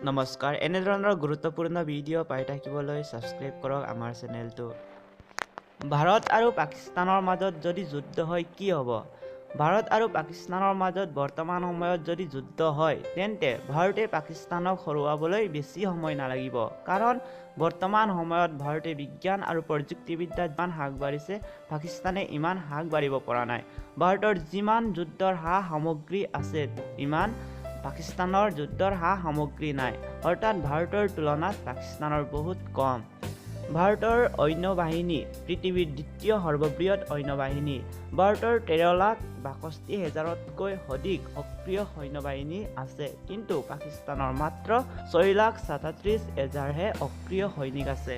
নমস্কাৰ, এনেধৰণৰ গুৰুত্বপূৰ্ণ ভিডিঅ' পাই থাকিবলৈ ছাবস্ক্ৰাইব কৰক আমাৰ চেনেলটো। ভাৰত আৰু পাকিস্তানৰ মাজত যদি যুদ্ধ হয় কি হ'ব? ভাৰত আৰু পাকিস্তানৰ মাজত বৰ্তমান সময়ত যদি যুদ্ধ হয় তেন্তে ভাৰতে পাকিস্তানক হৰুৱাবলৈ বেছি সময় নালাগিব। কাৰণ বৰ্তমান সময়ত ভাৰতে বিজ্ঞান আৰু প্ৰযুক্তিবিদ্যাত যিমান আগবাঢ়িছে পাকিস্তানে ইমান আগবাঢ়িব পৰা নাই। ভাৰতৰ যিমান যুদ্ধৰ সা সামগ্ৰী আছে ইমান পাকিস্তানৰ যুদ্ধৰ সা সামগ্ৰী নাই, অৰ্থাৎ ভাৰতৰ তুলনাত পাকিস্তানৰ বহুত কম। ভাৰতৰ সৈন্য বাহিনী পৃথিৱীৰ দ্বিতীয় সৰ্ববৃহৎ সৈন্য বাহিনী। ভাৰতৰ 13,62,000তকৈ অধিক সক্ৰিয় সৈন্য বাহিনী আছে, কিন্তু পাকিস্তানৰ মাত্ৰ 6,37,000হে সক্ৰিয় সৈনিক আছে।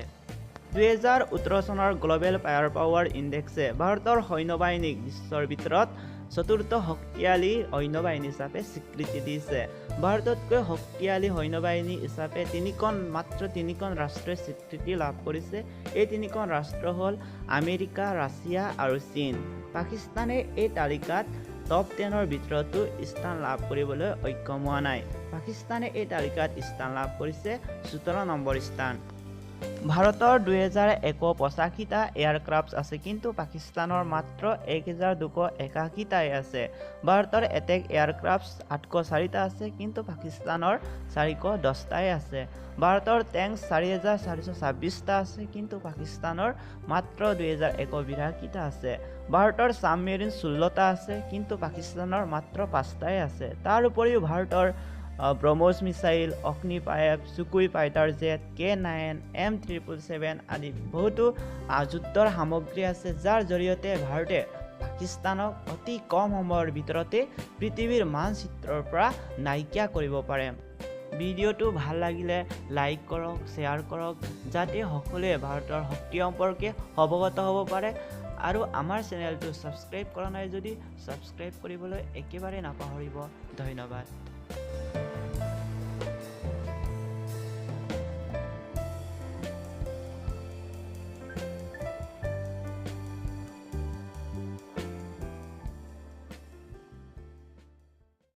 2018 চনৰ গ্ল'বেল ফায়াৰ পাৱাৰ ইণ্ডেক্সে ভাৰতৰ সৈন্য বাহিনীক বিশ্বৰ ভিতৰত চতুৰ্থ শক্তিশালী সৈন্য বাহিনী হিচাপে স্বীকৃতি দিছে। ভাৰততকৈ শক্তিশালী সৈন্য বাহিনী হিচাপে মাত্ৰ তিনিখন ৰাষ্ট্ৰই স্বীকৃতি লাভ কৰিছে। এই তিনিখন ৰাষ্ট্ৰ হ'ল আমেৰিকা, ৰাছিয়া আৰু চীন। পাকিস্তানে এই তালিকাত টপ 10ৰ ভিতৰতো স্থান লাভ কৰিবলৈ সক্ষম হোৱা নাই। পাকিস্তানে এই তালিকাত স্থান লাভ কৰিছে 17 নম্বৰ স্থান। ভাৰতৰ 2185টা এয়াৰক্ৰাফ্ট আছে, কিন্তু পাকিস্তানৰ মাত্ৰ 1281টাই আছে। ভাৰতৰ এটেক এয়াৰক্ৰাফ্ট 804টা আছে, কিন্তু পাকিস্তানৰ 410টাই আছে। ভাৰতৰ টেংক 4426টা আছে, কিন্তু পাকিস্তানৰ মাত্ৰ 2182টা আছে। ভাৰতৰ ছাবমেৰিন 16টা আছে, কিন্তু পাকিস্তানৰ মাত্ৰ 5টাই আছে। তাৰ উপৰিও ভাৰতৰ BrahMos missile, Agni 5, Sukhoi fighter jet, K9, M777 আদি বহুতো যুদ্ধৰ সামগ্ৰী আছে, যাৰ জৰিয়তে ভাৰতে পাকিস্তানক অতি কম সময়ৰ ভিতৰতে পৃথিৱীৰ মানচিত্ৰৰ পৰা নাইকিয়া কৰিব পাৰে। ভিডিঅ'টো ভাল লাগিলে লাইক কৰক, শ্বেয়াৰ কৰক, যাতে সকলোৱে ভাৰতৰ শক্তি সম্পৰ্কে অৱগত হ'ব পাৰে। আৰু আমাৰ চেনেলটো ছাবস্ক্ৰাইব কৰা নাই যদি ছাবস্ক্ৰাইব কৰিবলৈ একেবাৰে নাপাহৰিব। ধন্যবাদ।